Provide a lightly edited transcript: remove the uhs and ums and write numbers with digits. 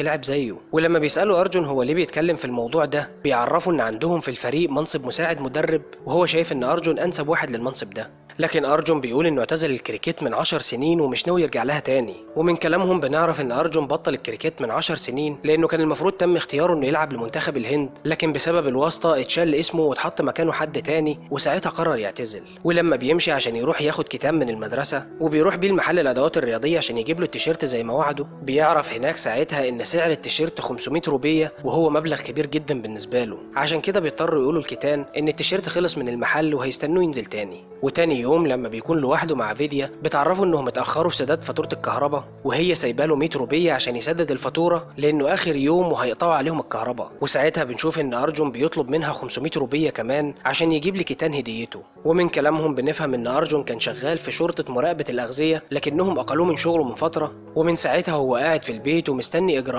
لاعب زيه. ولما بيسألوا أرجون هو ليه بيتكلم في الموضوع ده، بيعرفوا إن عندهم في الفريق منصب مساعد مدرب، وهو شايف إن أرجون أنسب واحد للمنصب ده. لكن أرجون بيقول إنه اعتزل الكريكيت من 10 سنين ومش ناوي يرجع لها تاني. ومن كلامهم بنعرف إن أرجون بطل الكريكيت من 10 سنين لأنه كان المفروض تم اختياره إنه يلعب لمنتخب الهند، لكن بسبب الواسطة اتشال اسمه واتحط مكانه حد تاني، وساعتها قرر يعتزل. ولما بيمشي عشان يروح ياخد كتاب من المدرسة وبيروح بيه المحل الأدوات الرياضية عشان يجيب له التيشيرت زي ما وعده، بيعرف هناك ساعتها إن سعر التيشيرت 500 روبية، وهو مبلغ كبير جدا بالنسبة له. عشان كده بيضطروا يقولوا لكيتان إن التيشيرت خلص من المحل وهيستنوه ينزل تاني. وتاني يوم لما بيكون لوحده مع فيديا بتعرفوا انهم اتاخروا في سداد فاتورة الكهرباء، وهي سايبه له 100 روبيه عشان يسدد الفاتورة لانه اخر يوم وهيقطعوا عليهم الكهرباء. وساعتها بنشوف ان ارجون بيطلب منها 500 روبيه كمان عشان يجيب لكيتان هديته. ومن كلامهم بنفهم ان ارجون كان شغال في شرطه مراقبة الاغذية، لكنهم اقلوه من شغله من فترة، ومن ساعتها هو قاعد في البيت ومستني اجراءات